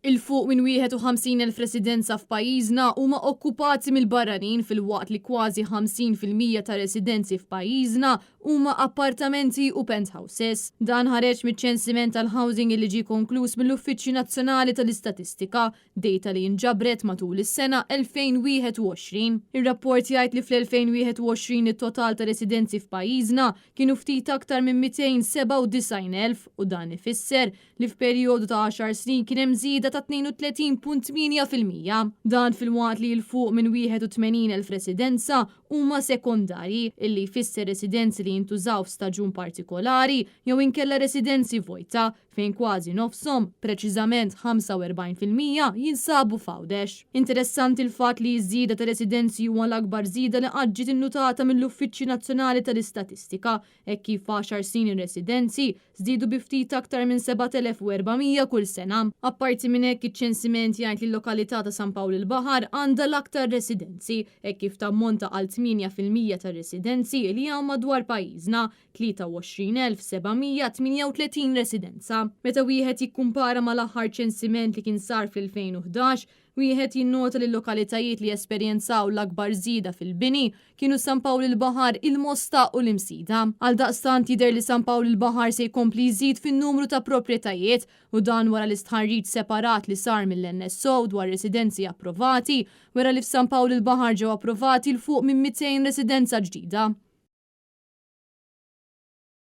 'Il fuq minn 51,000 residenza f'pajjiżna huma okkupati mill-barranin filwaqt li kważi 50% ta' residenzi f'pajjiżna huma appartamenti u penthouses. Dan ħareġ miċ-ċensiment tal-housing li ġie konkluż mill-Uffiċċju Nazzjonali tal-Istatistika, data li inġabret matul is-sena 2021. Ir-rapport jgħid li fl-2021 it-total ta' residenzi f'pajjiżna kienu ftit aktar minn 297,000 u dan ifisser li f'perjodu ta' 10 snin kien hemm żieda ta' 32.8%. Dan filwaqt li 'l fuq minn 81,000 residenza huma sekondarji, illi jfisser residenzi li jintużaw f'staġun partikolari jew inkella residenzi vojta, fejn kważi nofshom, preċiżament 45%, jinsabu f'Għawdex. Interessanti l-fatt li ż-żieda ta' residenzi huwa l-akbar żieda li qatt ġiet innutata mill-Uffiċċju Nazzjonali tal-Istatistika, hekk kif f'għaxar snin ir-residenzi żdiedu bi ftit aktar minn 7,400 kull sena. Apparti minn hekk, iċ-ċensiment jgħid li l-lokalità ta' San Pawl il-Baħar għandha l-aktar residenzi, hekk kif tammonta għal 8% tar-residenzi li hawn madwar pajjiżna, 23,738 residenza. Meta wieħed jikkumpara mal-aħħar ċensiment li kien sar fl-2011, wieħed jinnota li l-lokalitajiet li esperjenzaw l-akbar żieda fil-bini kienu San Pawl il-Baħar, il-Mosta u l-Imsida. Għaldaqstant jidher li San Pawl il-Baħar se jkompli jżid fin-numru ta' proprjetajiet u dan wara l-istħarriġ separat li sar mill-NSO dwar residenzi approvati wera li f'San Pawl il-Baħar ġew approvati 'l fuq minn 200 residenza ġdida.